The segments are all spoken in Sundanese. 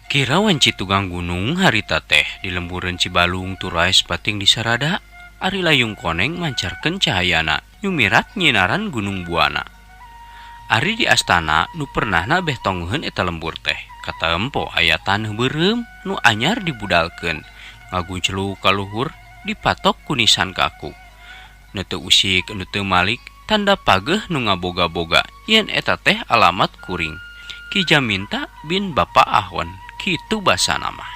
Kira wanci tugang gunung harita teh di lembureun Cibalung turaes pating disarada ari layung koneng mancarkeun cahayana nyumirat nyinaran Gunung Buana. Ari di astana nu pernahna beh tongeheun eta lembur teh katempo aya taneuh beureum nu anyar dibudalkeun ngaguncluk ka luhur dipatok ku nisan kaku. Nu teu usik nu teu malik tanda pageuh nu ngaboga-boga yen eta teh alamat kuring. Ki Jaminta bin Bapa Ahon kitu basana mah.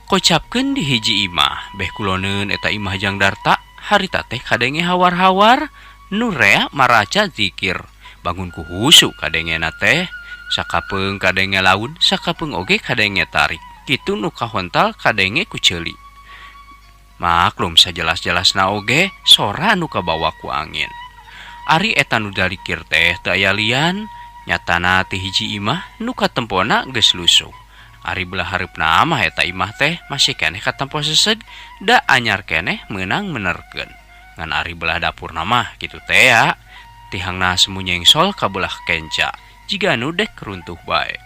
Kocapkeun di hiji imah beh kuloneun eta imah Jang Darta harita teh kadenge hawar-hawar nu rea maraca zikir. Bangun ku husu kadengena teh sakapeung kadenge laun sakapeung oge kadenge tarik. Kitu nu kahontal kadenge ku ceuli. Maklum sajelas-jelasna oge sora nu kabawa ku angin. Ari eta nu dalikir teh teu aya lian nyatana ti hiji imah nu katempona geus lusuh. Ari belah hareupna mah eta imah teh masih keneh katempo seseg da anyar keneh meunang menerkeun. Ngan ari belah dapurna mah kitu teh ya. Tihangna semu nyengsol ka belah kenca jiga nu dek runtuh bae.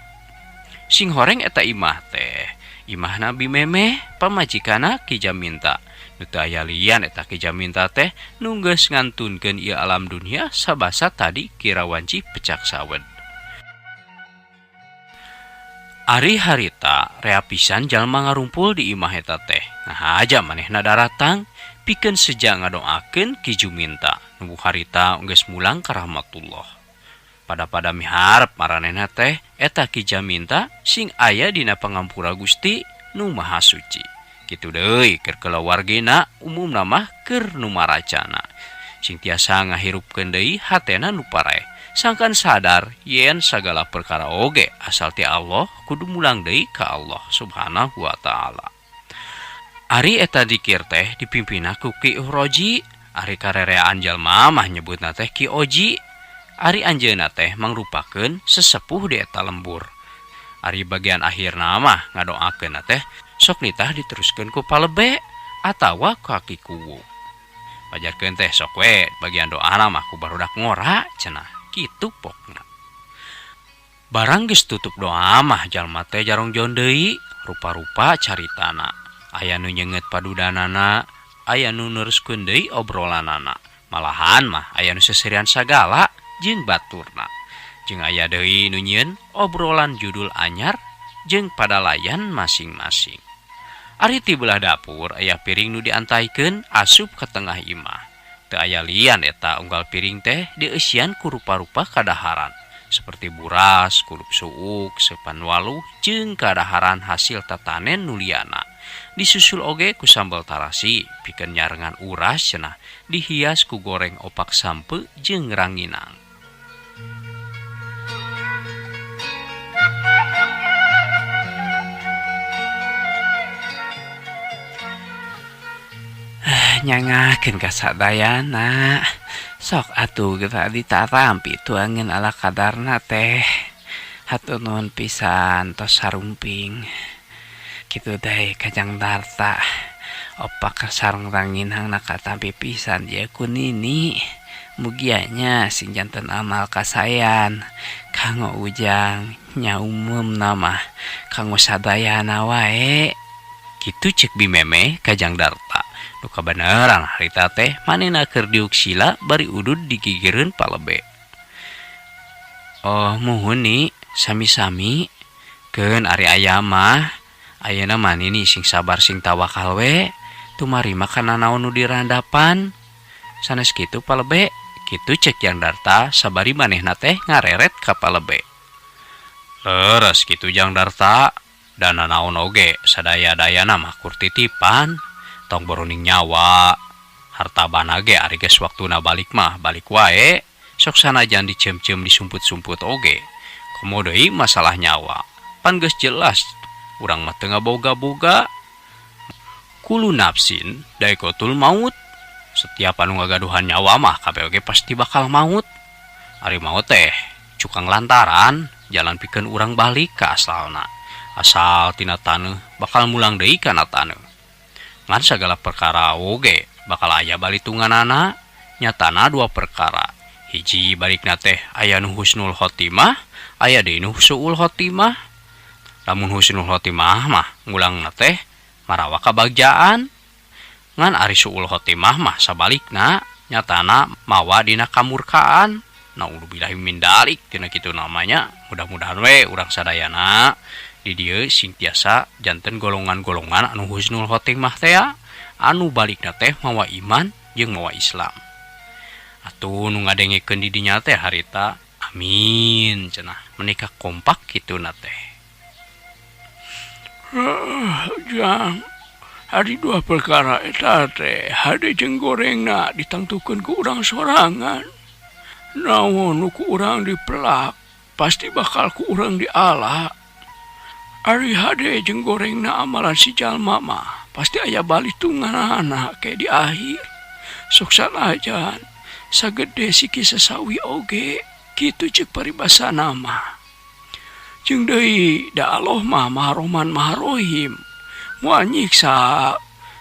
Sing horeng eta imah teh imahna Bi Memeh pamajikana Ki Jaminta. Nu teu aya lian eta Ki Jaminta teh nu geus ngantunkeun ieu alam dunia sabasa tadi kira wanci pecak sawed. Ari harita rea pisan jalma ngarumpul di imah eta teh. Ngahaja manehna daratang pikeun seja ngadoakeun Ki Juminta nu harita geus mulang ka rahmatullah. Pada-pada miharep maranehna teh eta Ki Jaminta sing aya dina pangampura Gusti nu Maha Suci. Kitu deui keur kulawargina umumna mah keur nu maracana. Sing tiasa ngahirupkeun deui hatena nu paraeh. Sangkan sadar yen sagala perkara oge asal ti Allah kudu mulang deui ka Allah Subhanahu wa taala. Ari eta dikir teh dipimpinna ku Ki Uhroji, ari karereaan jalma mah nyebutna teh Ki Oji. Ari anjeunna teh mangrupakeun sesepuh di eta lembur. Ari bagian akhirna mah ngadoakeunna teh sok nitah diteruskeun ku palebe atawa ku Ki Kuwu. Pajarkeun teh sok we bagian doana mah ku barudak ngora cenah. Kitu pokna. Barang geus tutup doa mah jalma teh jarongjon deui, rupa-rupa caritana. Aya nu nyeungeut padudanana, aya nu neruskeun deui obrolanana. Malahan mah aya nu seserian sagala jeung baturna. Jeung aya deui nu nyieun obrolan judul anyar jeung padalayan masing-masing. Ari ti belah dapur aya piring nu diantaikeun asup ka tengah imah. Teu aya lian eta unggal piring teh dieusian ku rupa-rupa kadaharan seperti buras, kulup suuk, sepan waluh jeung kadaharan hasil tatanen nu liana. Disusul oge ku sambal tarasi pikeun nyarengan uras cenah dihias ku goreng opak sampe jeung ranginang. Nyangakeun ka sadayana. Sok atuh geura ditarampi tuangan ala kadarna teh. Hatur nuhun pisan tos sarumping. Kitu deui ka Jang Darta. Opak sareng ranginangna katampi pisan ieu ku Nini. Mugia nya sing janten amal kasaean kanggo Ujang nya umumna mah kanggo sadayana wae. Kitu ceuk Bi Memeh ka Jang Darta. Nu kabeneran harita teh manehna keur diuk sila bari udud digigireun palebe. Oh muhun ni sami-sami keun ari aya mah ayeuna mah Nini sing sabar sing tawakal we tumarima kana naon nu dirandapan. Sanes kitu palebe kitu ceuk Jang Darta sabari manehna teh ngareret ka palebe. Leres kitu Jang Darta dana naon oge sadaya-dayana mah kur titipan. Tong boroning nyawa harta bana ge ari geus waktuna balik mah balik wae sok sanajan diceum-ceum disumput-sumput oge komo deui masalah nyawa pan geus jelas urang mah teu ngaboga-boga. Kulu nafsin daikotul maut, setiap anu ngagaduhan nyawa mah kabeh oge pasti bakal maut. Ari maut teh cukang lantaran jalan pikeun urang balik ka asalna, asal tina taneuh bakal mulang deui kana taneuh. Ngan sagala perkara oge bakal aya balitunganana, nyatana dua perkara. Hiji balikna teh aya nu husnul khotimah, aya deui nu suul khotimah. Lamun husnul khotimah mah ngulangna teh marawa kabagjaan. Ngan ari suul khotimah mah sabalikna nyatana mawa dina kamurkaan. Naudzubillahi min dalik tina kitu namanya. Mudah-mudahan we urang sadayana di dieu sing tiasa janten golongan-golongan anu husnul khotimah teh anu balikna teh mawa iman jeung mawa Islam. Atuh nu ngadengekeun di dinya teh harita amin cenah menikah kompak kituna teh. Jang, hari dua perkara eta teh hade jeung gorengna ditangtukeun ku urang sorangan. Naon nu ku urang dipelak pasti bakal ku urang diala. Ari hade jeung gorengna amalan si jalma mah pasti aya balitunganana ke di akhir. Sok sanajan sagede siki sasawi oge kitu ceuk paribasana mah. Jeung deui da Allah mah Maha Rahman Maha Rahim moal nyiksa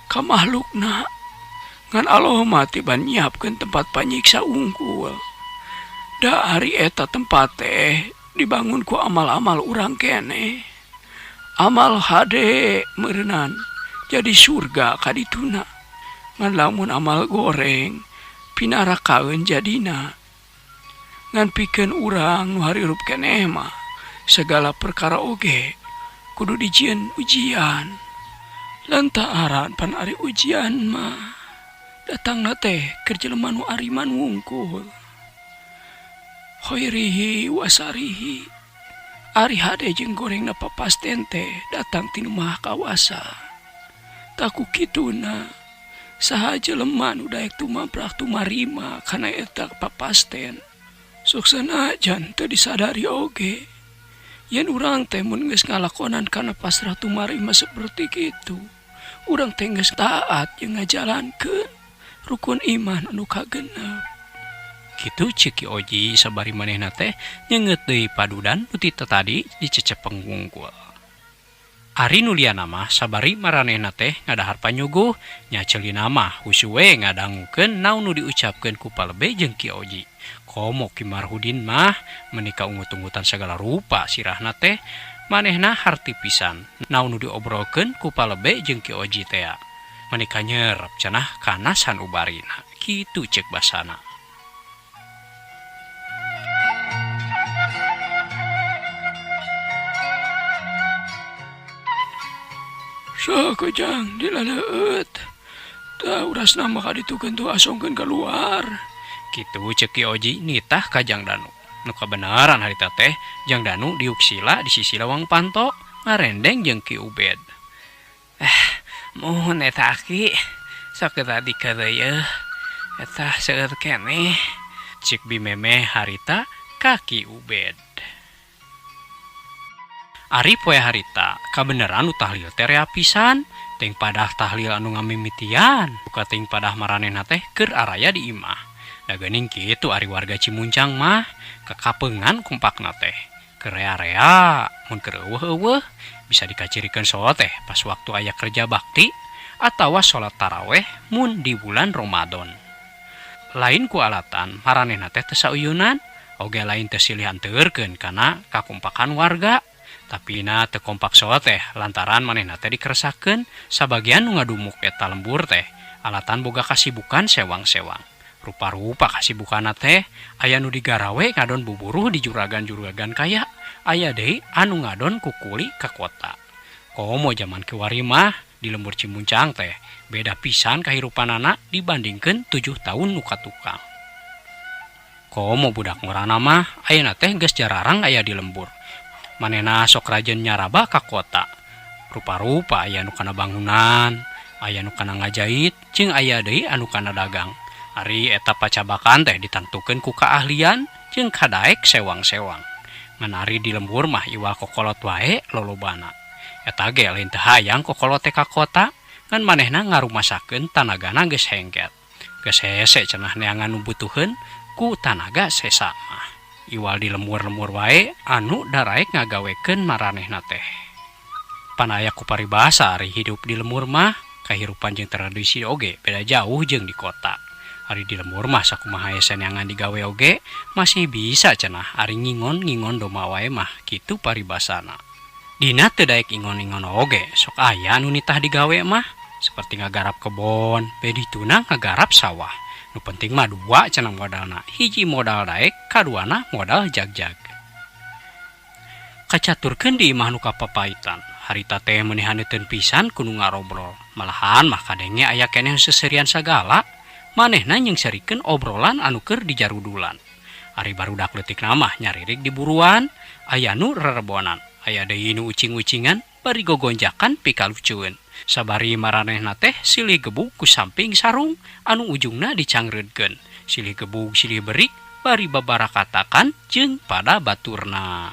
ka makhlukna. Ngan Allah mah tiba nyiapkeun tempat panyiksa unggul. Da ari eta tempat teh dibangun ku amal-amal urang keneh. Amal hade meureunan jadi surga kadituna. Ngan lamun amal goreng pinarakaeun jadina. Ngan pikeun urang nu harirup keneh mah segala perkara oge kudu dijieun ujian. Lantaran pan ari ujian mah datangna teh keur jelema nu ariman wungkul. Khairihi wasarihi ari hade jeung gorengna papasten teh datang ti nu Maha Kawasa. Taku kituna saha jelema nu daek tumaprak tumarima kana eta papasten. Sok sanajan teu disadari oge yen urang teh mun geus ngalakonan kana pasrah tumarima seperti kitu, urang teh geus taat jeung ngajalankeun rukun iman anu kagenep. Kitu ceuk Ki Oji sabari manehna teh nyeungeut deui padudan nu ti tadi dicecepeng wungkul. Ari nu liana mah sabari maranehna teh ngadahar panyuguh, nya ceulina mah husu we ngadangukeun naon nu diucapkeun ku Palebe jeung Ki Oji. Komo Ki Marhudin mah menika ungut-ungutan sagala rupa sirahna teh manehna harti pisan naon nu diobrolkeun ku Palebe jeung Ki Oji tea. Menika nyerep cenah kana sanubarina. Kitu ceuk basana. Sok Jang dilaleueut. Tah urasna mah kaditukeun tuh asongkeun keluar. Kitu ceuk Ki Oji nitah ka Jang Danu. Nu kabeneran harita teh Jang Danu diuk sila di sisi lawang panto ngarendeng jeung Ki Ubed. Muhun eta aki sok tadi kareuyeut eta seueur keneh. Cik bimeme harita ka Ki Ubed. Ari poe harita kabeneran nu tahlil teh rea pisan, teuing padah tahlil anu ngamimitian, buka teuing padah maranehna teh keur araya di imah. Da geuning kitu ari warga Cimuncang mah kakapeungan kompakna teh. Keur rea-rea mun keur eueuh-eueuh bisa dikacirikeun soal teh pas waktu aya kerja bakti atawa salat taraweh mun di bulan Ramadan. Lain ku alatan maranehna teh teu sauyunan, oge lain teu silih anteurkeun kana kakompakan warga. Tapi na teu kompak soal teh lantaran manehna teh dikeresakeun sabagian nu ngadumuk eta lembur teh alatan boga kasibukan sewang-sewang. Rupa-rupa kasibukanna teh aya nu digarawe ngadon buburuh di juragan-juragan kaya, aya deui anu ngadon kukuli ka kota. Komo jaman kiwari mah di lembur Cimuncang teh beda pisan kahirupanana dibandingkeun 7 tahun nu katukang. Komo budak ngorana mah ayeuna teh geus jararang aya di lembur. Manehna sok rajin nyaraba ka kota. Rupa-rupa aya nu kana bangunan, aya nu kana ngajait, jeung aya deui anu kana dagang. Ari eta pacabakan teh ditangtukeun ku kaahlian jeung kadaek sewang-sewang. Ngan ari di lembur mah iwal kokolot wae lolobana. Eta ge lain teu hayang kokolot teh ka kota, ngan manehna ngarumasakeun tanagana geus hengket. Geus hese cenah neangan nu butuheun ku tanaga sesa mah. Iwal di lemur-lemur wae anu daraek ngagawekeun maranehna teh. Pan aya ku paribasa ari hidup di lemur mah kahirupan jeung tradisi oge beda jauh jeung di kota. Ari di lemur mah sakumaha hese neangan digawe oge masih bisa cenah ari ngingon-ngingon domba wae mah kitu paribasana. Dina teu daek ingon-ingon oge sok aya nu nitah digawe mah seperti ngagarap kebon, be dituna ngagarap sawah. Nu penting mah dua cenah modalna, hiji modal daek, kaduana modal jagjag. Kacaturkeun di imah nu kapapaitan, harita teh meuni haneuteun pisan ku nu ngarobrol. Malahan mah kadenge aya keneh nu seserian sagala, manehna nyeungserikeun obrolan anu keur dijarudulan. Ari barudak leutikna mah nyaririk di buruan, aya nu rerebonan, aya deui nu ucing-ucingan bari gogonjakan pikalucueun. Sabari maranehna teh silih gebug ku samping sarung anu ujungna dicangreudkeun. Silih gebug silih berik bari babarakatakan jeung pada baturna.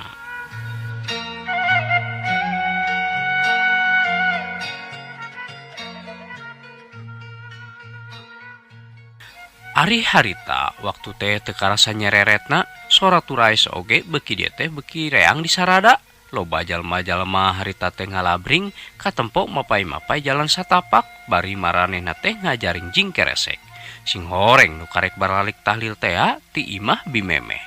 Ari harita waktu teh teu karasa nyereretna, sora turais oge beuki dieu teh beuki reang disarada. Loba jalma-jalma harita teh ngalabring katempo mapay-mapay jalan satapak bari maranehna teh ngajaringjing keresek. Sing horeng nu karek baralik tahlil tea ti imah bimemeh.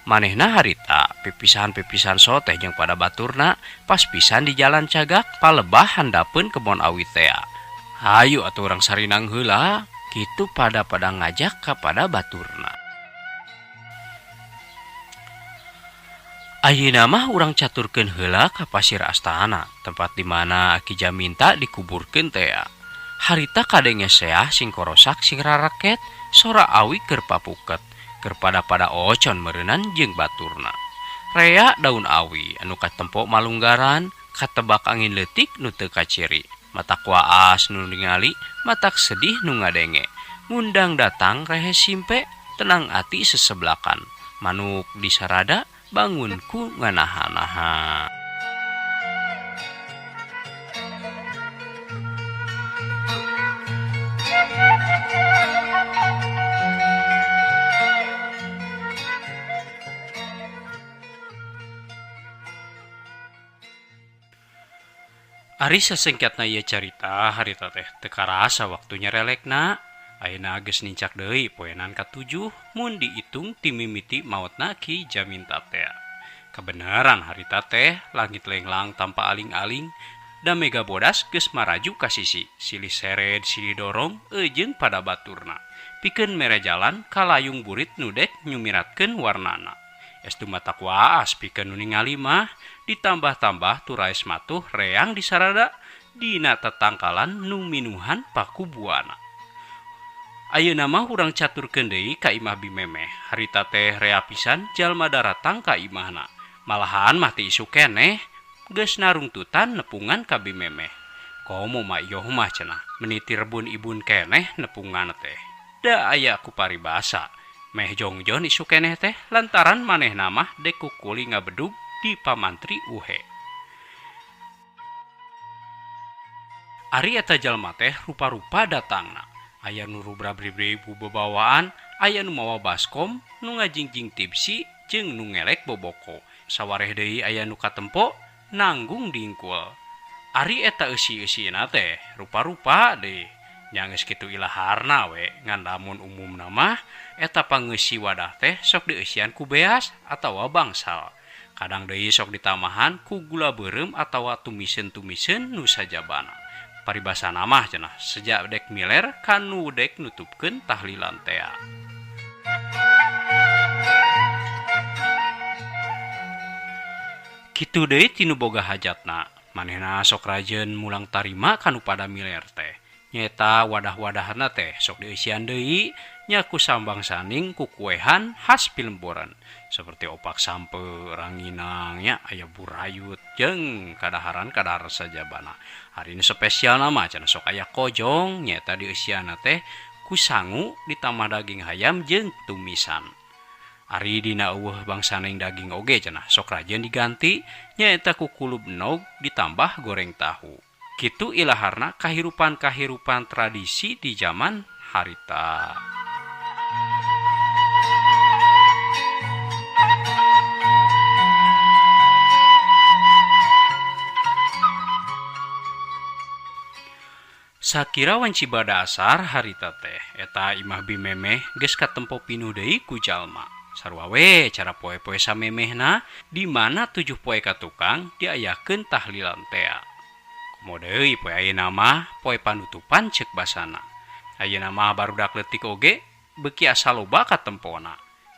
Manehna harita pipisahan-pipisahan soteh jeung pada baturna pas pisan di jalan cagak palebah handapeun kebon awi tea. Hayu atuh urang sarinang heula. Kitu pada-pada ngajak kapada baturna. Ayeuna mah urang caturkeun heula ka Pasir Astana, tempat di mana Aki Jaminta dikuburkeun tea. Harita kadenge seah sing korosak sing raraket, sora awi keur papuket, keur pada-pada ocon meureunan jeung baturna. Rea daun awi anu katempo malunggaran, katebak angin leutik nu teu kaciri. Matak waas nu ningali, matak sedih nu ngadenge. Ngundang datang rehe simpe, tenang ati seseblakan. Manuk disarada, bangun ku nganaha-naha. Ari sasengkatna ieu carita harita teh teu karasa waktu nyerelekna. Ayeuna geus nincak deui poenan katujuh mun diitung ti mimiti maotna Ki Jaminta teh. Kebenaran harita teh langit lenglang tanpa aling-aling da mega bodas geus maraju ka sisi, silih sered silih dorong eujeung pada baturna. Pikeun mere jalan kalayung burit nu dek nyumiratkeun warnana. Estu matak waas pikeun nu ningali mah ditambah-tambah turais matuh reang disarada dina tetangkalan nu minuhan pakubuana. Ayeuna mah urang caturkeun deui ka imah bimemeh. Harita teh rea pisan jalma daratang ka imahna. Malahan mah ti isuk keneh geus narungtutan nepungan ka bimemeh. Komo mah ieuh mah cenah meniti rebun ibun keneh nepungan teh. Da aya ku paribasa. Meh jongjon isuk keneh teh lantaran manehna mah dek kukuli ngabedug di pamantri uhe. Ari eta jalma teh rupa-rupa datangna. Aya nu rubrabri-bri bebawaan, aya nu mawa baskom, nu ngajingjing tipsi jeung nu ngelek boboko. Sawareh deui aya nu katempo nanggung dingkul. Ari eta eusi-eusina teh rupa-rupa deui. Nya geus kitu ilaharna we, ngan lamun umumna mah eta pangeusi wadah teh sok dieusian ku beas atawa bangsal. Kadang deui sok ditamahan ku gula beureum atawa tumisen-tumisen nu sajabana. Paribasana mah cenah sejak dek miler kanu dek nutupkeun tahlilan tea. Kitu deui tinu boga hajatna, manehna sok rajeun mulang tarima kanu pada miler teh. Nyaeta wadah-wadahna teh sok dieusian deui nya ku sambang saning ku kuehan khas pilemboran seperti opak sampe, ranginang nya aya burayut jeung kadaharan-kadaharan sajabana. Hari ini spesial nama cenah sok aya kojong nyaeta dieusianna teh ku sangu ditambah daging hayam jeung tumisan. Ari dina eueuh bangsaning daging oge cenah sok rajin diganti nyaeta ku kulub nog ditambah goreng tahu. Kitu ilaharna kahirupan-kahirupan tradisi di zaman harita. Sakira wanci badasar harita teh eta imah bimemeh geus katempo pinuh deui ku jalma. Sarua we cara poe-poe samemehna di mana 7 poe ka tukang diayakeun tahlilan tea. Komo deui poe ayeuna mah poe panutupan ceuk basana. Ayeuna mah barudak leutik oge beuki asa loba katempona.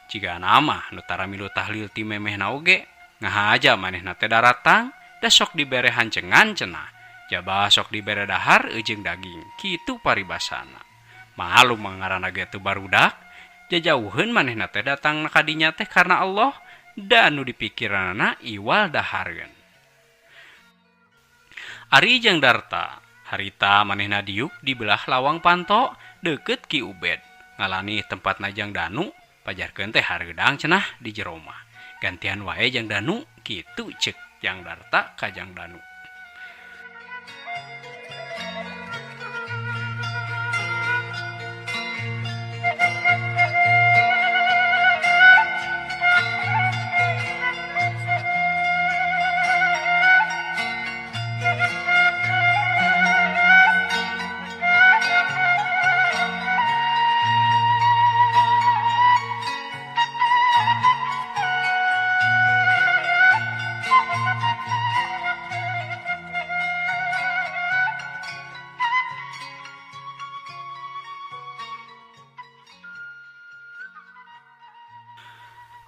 Jigana mah nu tara milu tahlil ti memehna oge ngahaja manehna teh daratang da sok dibere hancengan cenah. Jaba sok dibere dahar jeung daging kitu paribasana. Malum ngaranna ge teu barudak, jajauheun manehna teh datang ka dinya teh karena Allah da nu dipikiranana iwal dahareun. Ari jeung Darta harita manehna diuk di belah lawang panto deukeut Ki Ubed. Ngalani tempatna jang Danu pajarkeun teh hareudang cenah di jero mah. Gantian wae jang Danu kitu ceuk jang Darta ka jang Danu.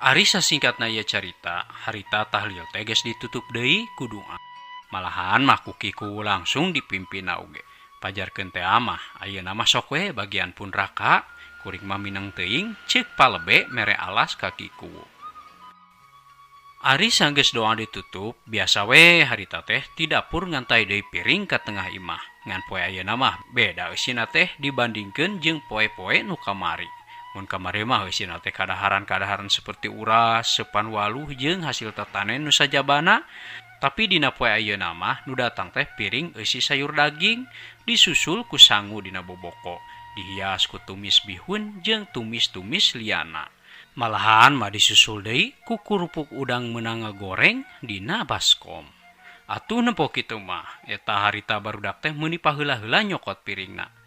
Ari sasingkatna ieu carita, harita tahlil teh geus ditutup deui ku doa. Malahan mah ku Kiku langsung dipimpinna oge. Pajarkeun teh mah ayeuna mah sok we bagian pun raka, kuring mah mineng teuing ceuk palebe mere alas ka Kiku. Ari sanggeus doa ditutup, biasa we harita teh ti dapur ngantai deui piring ka tengah imah. Ngan poe ayeuna mah beda eusina teh dibandingkeun jeung poe-poe nu kamari. Mun kamari mah eusina teh kadaharan-kadaharan seperti uras, sepan waluh jeung hasil tatanen nu sajabana. Tapi dina poe ayeuna mah nu datang teh piring eusi sayur daging disusul ku sangu dina boboko, dihias ku tumis bihun jeung tumis-tumis liana. Malahan mah disusul deui ku kerupuk udang meunang ngagoreng dina baskom. Atuh nempo kitu mah eta harita barudak teh meuni paheula-heula nyokot piringna.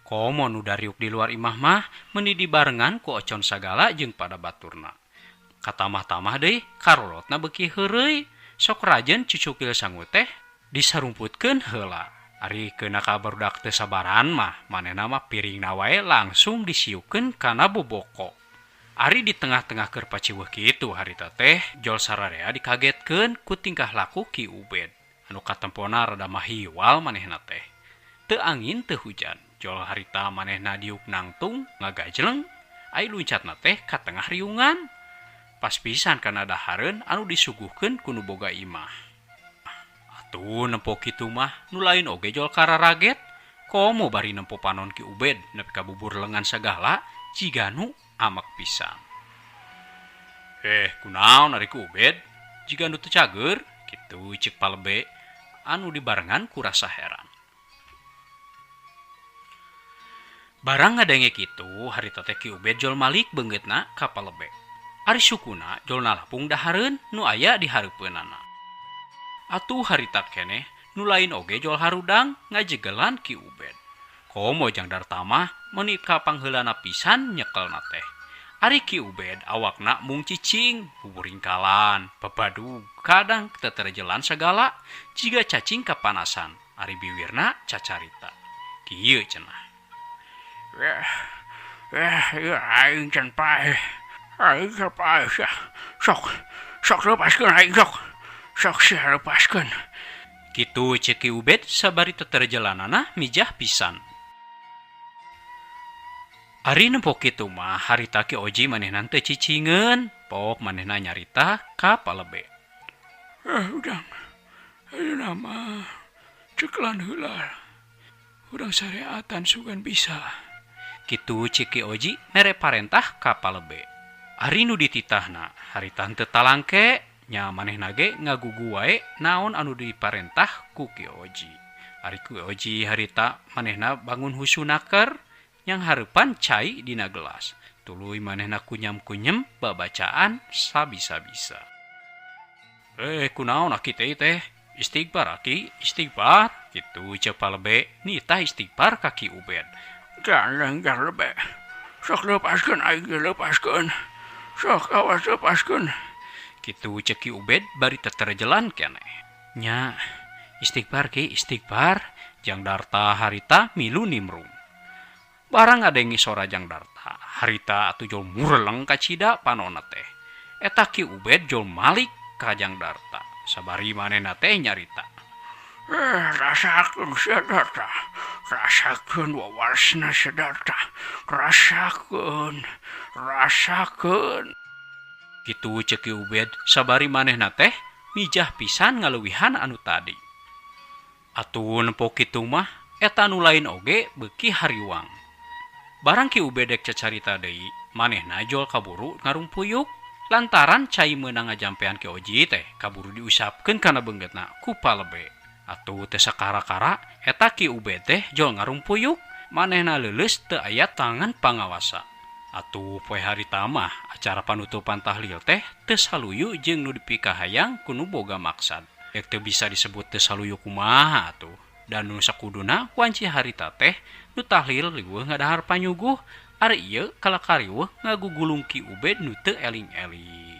Komo nu dariuk di luar imah mah meuni dibarengan ku ocon sagala jeung pada baturna. Katamah-tamah deui karolotna beuki heureuy, sok rajen cucukil sangu teh disarumputkeun heula. Ari keuna ka barudak teu sabaran mah manehna mah piringna wae langsung disiukeun kana boboko. Ari di tengah-tengah keur paciweuh kitu harita teh jol sararea dikagetkeun ku tingkah laku Ki Ubed. Anu katempona rada mahiwal manehna teh. Teu angin teu hujan. Jol harita manehna diuk nangtung ngagajleng ai luncatna teh ka tengah riungan. Pas pisan kana dahareun anu disuguhkeun ku nu boga imah. Atuh nempo kitu mah nu lain oge jol kararaget. Komo bari nempo panon Ki Ubed nepi ka bubur lengan sagala jiga nu amek pisan. Kunaon ari Ki Ubed jiga nu teu cager kitu ceuk palebe anu dibarengan ku rasa heran. Barang ngadenge kitu harita teh Ki Ubed jol malik beungeutna ka palebe. Ari sukuna jol nalapung dahareun nu aya di hareupeunana. Atuh harita keneh nu lain oge jol harudang ngajegelan Ki Ubed. Komo jang Darta mah meuni ka pangheulana pisan nyekelna teh. Ari Ki Ubed awakna mung cicing, buburingkalan, babadug, kadang teterjelan sagala jiga cacing kapanasan. Ari biwirna cacarita. Kieu cenah. Aing can paeh. Aing can paeh. Sok, sok lepaskeun aing sok. Sok sia lepaskeun. Kitu ceuk Ki Ubed sabari teterjelanana mijah pisan. Ari nempo kitu mah harita Ki Oji manehna teu cicingeun, pok manehna nyarita ka palebe. Udang. Ayeuna mah ceklan heula. Urang syariatan sugan bisa. Kitu ceuk Ki Oji mere parentah ka palebe. Ari nu dititahna harita henteu talangke nya manehna ge ngagugu wae naon anu diparentah ku Ki Oji. Ari Ki Oji harita manehna bangun husunaker yang hareupan cai dina gelas. Tuluy manehna kunyam-kunyem babacaan sabisa-bisa. Kunaon aki teh? Istighfar aki, istighfar. Kitu ceuk palebe nitah istighfar ka Ki Ubed. Jangan lebe. Sok lepaskeun aing ge lepaskeun. Sok awas lepaskeun. Kitu cek Ki Ubed bari teterjelan keneh. Nya, istighfar Ki, istighfar. Jang Darta harita milu nimrung. Barang ngadengi sora Jang Darta, harita atuh jol mureleng kacida panonna teh. Eta Ki Ubed jol malik ka Jang Darta. Sabari manehna teh nyarita. Rasakeun sia Darta. Rasakeun wawarsna sia Darta. Rasakeun. Rasakeun. Kitu cek Ki Ubed sabari manehna teh mijah pisan ngaleuwihan anu tadi. Atuh nempo kitu mah eta nu lain oge beuki hariwang. Barang Ki Ubed dek cacarita deui, manehna jol kaburu ngarumpuyuk lantaran cai meunang ngajampean Ki Oji teh kaburu diusapkeun kana beunggeutna ku palebe. Atuh teu sakara-kara eta Ki Ubed teh jol ngarumpuyuk, manehna leuleus teu aya tangan pangawasa. Atuh poe harita mah acara panutupan tahlil teh teu saluyu jeung nu dipikahayang ku nu boga maksad. Rek teu bisa disebut teu saluyu kumaha atuh. Dan nu sakuduna wanci harita teh nu tahlil riweuh ngadahar panyuguh, ari ieu kalakar riweuh ngagugulung Ki Ubed nu teu eling-eling.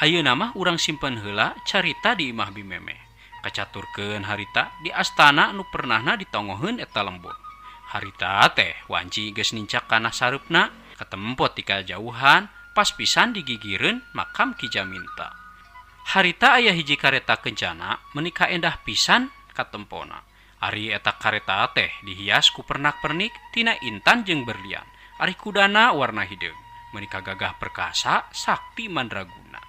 Ayeuna mah urang simpen heula carita di imah Bimemeh. Kacaturkeun harita di astana nu pernahna ditongoheun eta lembur. Harita teh wanci geus nincak kana sareupna, katempot ti kajauhan, pas pisan digigireun makam Ki Jaminta. Harita aya hiji kareta kencana meuni kaendah pisan katempona. Ari eta kareta teh dihias ku pernak-pernik tina intan jeung berlian. Ari kudana warna hideung, meuni kagagah perkasa sakti mandraguna.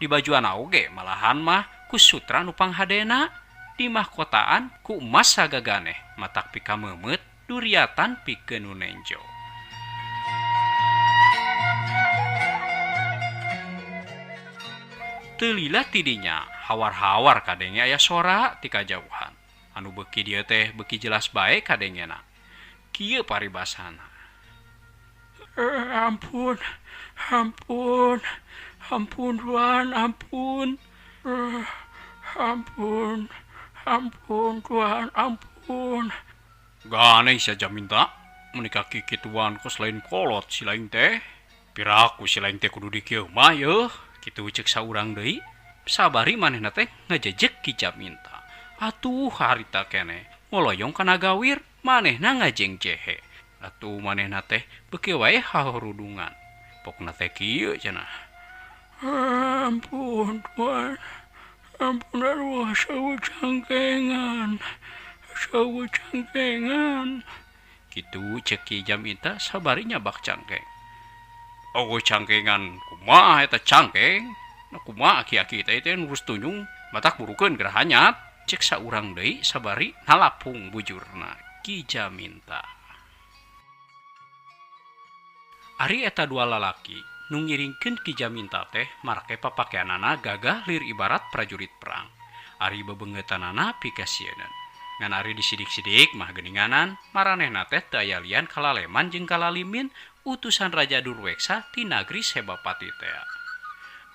Di bajuana oge malahan mah ku sutra nu panghadena, di mahkotaan ku emas sagaganeh, matak pikameumeut duriatan pikeun nu nenjo. Teu lila tidinya hawar-hawar kadenge aya sora ti kajauhan. Anu beuki dieu teh beuki jelas bae kadengena. Kieu paribasana. Ampun, ampun. Ampun Tuhan, ampun. Ampun, ampun Tuhan, ampun. Gane sia Jaminta, meuni ka kikituan kos lain kolot si lain teh. Piraku si lain teh kudu dikieu mah yeuh, kitu ceuk saurang deui. Sabari manehna teh ngajejek Ki Jaminta. Atuh harita keneh ngoloyong kana gawir, manehna ngajengjehe. Atuh manehna teh beuki wae hahorudungan. Pokna teh kieu cenah. Ampun Tuhan, ampun arwah sawu cangkengan, sawu cangkengan. Kitu cek Ki Jaminta sabari nyabak cangkeng. Oh cangkengan kumaha eta cangkeng? Nah kumaha aki-aki teh teh nurus tunjung matak burukeun geura hanyat. Cek saurang deui sabari nalapung bujurna Ki Jaminta. Ari eta dua lalaki nu ngiringkeun Ki Jaminta teh marake papakeanana gagah lir ibarat prajurit perang. Ari bebeungeutanana pikasieuneun. Ngan ari disidik-sidik mah geuninganan, maranehna teh teu aya lian kalaleman jeung kalalimin utusan Raja Durweksa ti nagri Sebapati tea.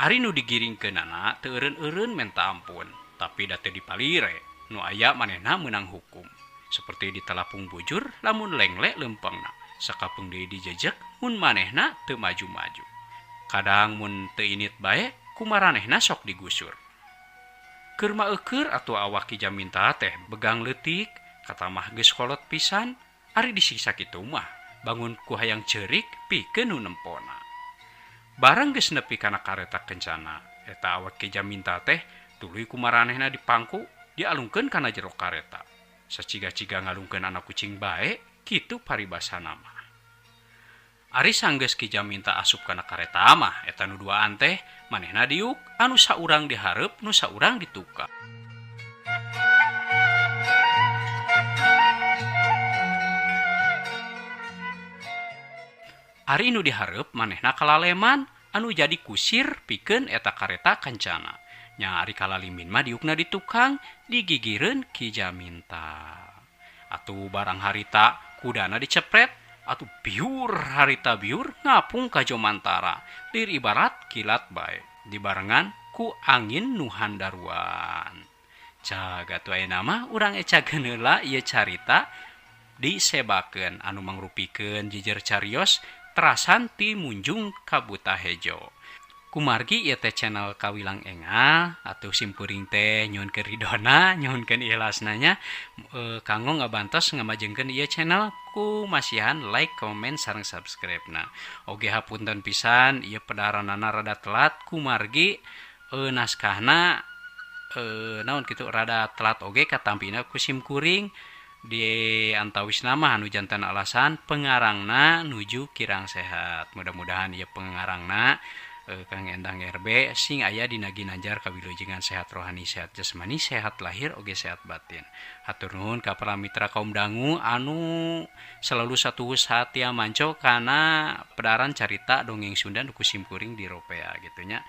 Ari nu digiringkeunana teu eureun-eureun menta ampun, tapi da teu dipalire, nu aya manehna meunang hukum. Seperti ditalapung bujur lamun lengle leumpangna, sakapeung deui dijejek mun manehna teu maju-maju. Kadang mun teu init bae kumaranehna sok digusur. Keur maeukeur atuh awak Ki Jaminta teh begang leutik, katamah geus kolot pisan, ari disiksa kitu mah bangun ku hayang ceurik pikeun nu nempona. Barang geus nepi kana kareta kencana, eta awak Ki Jaminta teh tuluy kumaranehna dipangku dialungkeun kana jero kareta. Saciga-ciga ngalungkeun anak kucing bae, kitu paribasana mah. Ari sanggeus Ki Jaminta asup kana kareta mah eta nu duaan teh manehna diuk anu saurang di hareup nu saurang di tukang. Ari nu di hareup manehna kalaleman anu jadi kusir pikeun eta kareta kancana. Nya ari kalalimin mah diukna di tukang digigireun Ki Jaminta. Atuh barang harita kudana dicepret atuh biur harita biur ngapung ka Jomantara lir ibarat kilat bae dibarengan ku angin nu handaruan. Caga atuh ayeuna mah urang ecakeun heula ieu carita disebakeun anu mangrupikeun jejer carios terasan ti Munjung ka Buta Hejo. Kumargi ieu teh channel Kawilang Engal atuh simkuring teh nyuhunkeun ridona nyuhunkeun ikhlasna nya kanggo ngabantos ngamajengkeun ieu channel ku masihan like, komen sareng subscribe na. Oge hapunten pisan ieu pedaranana rada telat kumargi naskahna naon kitu rada telat oge katampina ku simkuring di antawis nama anu jantan alasan pengarangna nuju kirang sehat. Mudah-mudahan ieu pengarangna Kang Endang RB sing aya dina ginanjar kawilujengan sehat rohani, sehat jasmani, sehat lahir oge sehat batin. Hatur nuhun ka para mitra kaum dangu anu selalu satuhus satia manco kana pedaran carita dongeng Sunda nu ku simkuring di Ropea gitu nya.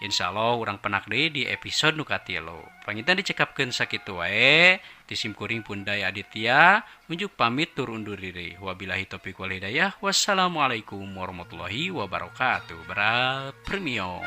Insyaallah urang penak deui di episode nu katilu. Panginten dicekapkeun sakitu wae. Ti simkuring Pundai Aditya unjuk pamit tur undur diri. Wabillahi taufiq wal hidayah. Wassalamualaikum warahmatullahi wabarakatuh. Bra premium.